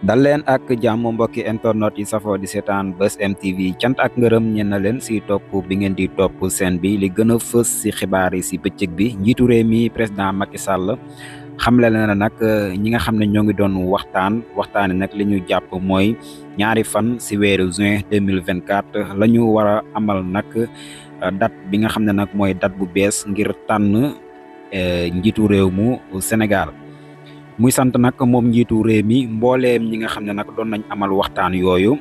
dal leen ak jàmm mbokki internet yi safoo di seetaan Buzz M TV cant ak ngërëm ñen na leen si topp bi ngeen di topp seen bi li gën a fës si xibaar yi si bëccëg bi njiitu réew mi président Macky Sall xamle na nag ñi nga xam ne ñoo ngi doon waxtaane nag li ñu jàpp mooy ñaari fan si weeru juin 2024 la ñu war a amal nag date bi nga xam ne nag mooy date bu bees ngir tànn njiitu réew mu Sénégal. muy sant nag moom njiitu réew mi mbooleem ñi nga xam ne nag doon nañ amal waxtaan yooyu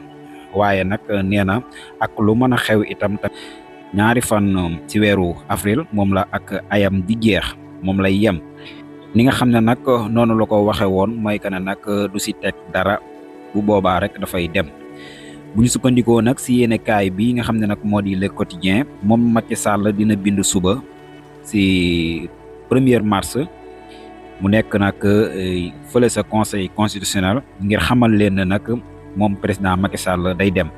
waaye nag nee na ak lu mën a xew itam ñaari fan ci weeru avril moom la ak ayam di jeex moom lay yem ni nga xam ne nag noonu la ko waxe woon mooy que ne nag du si teg dara bu boobaa rek dafay dem bu ñu sukkandikoo nag si yéene kaay bi nga xam ne nag moo di Le Quotidien moom Macky Sall dina bind suba si 1er mars mu nekk nag fële sa conseil constitutionnel ngir xamal leen ne nag moom président Macky Sall day dem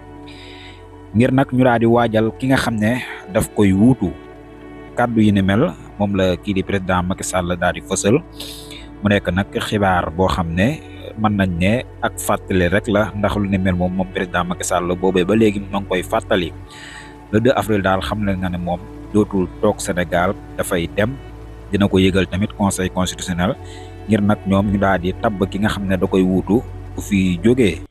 ngir nag ñu daal di waajal ki nga xam ne daf koy wuutu kàddu yi ni mel moom la kii di président Macky Sall daal di fësal mu nekk nag xibaar boo xam ne mën nañ ne ak fàttali rek la ndax lu ni mel moom président Macky Sall boobee ba léegi ma ngi koy fàttali le 2 avril daal xam leen nga ne moom dootul toog Sénégal dafay dem. dina ko yëgal tamit conseil constitutionnel ngir nag ñoom ñu daal di tabb ki nga xam ne da koy wuutu bu fi jógee.